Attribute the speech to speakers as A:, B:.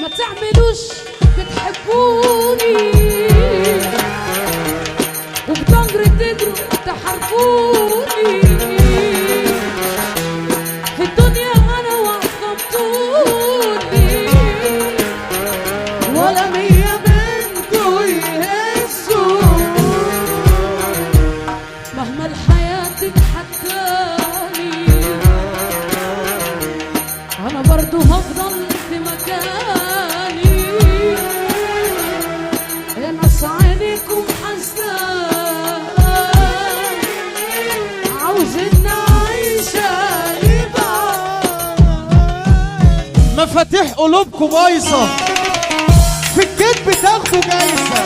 A: ما تعملوش بتحبوني وبضمر تجروا تحاربوني في الدنيا انا وصمتوني
B: ولا مية منكو يهزوا.
A: مهما الحياة تتحداني انا برضو هفضل في مكاني. يا ناس عينيكم حزنان عاوزين نعيش لبعض.
B: مفاتيح قلوبكم بايظة، في الكذب تاخدوا جايزة.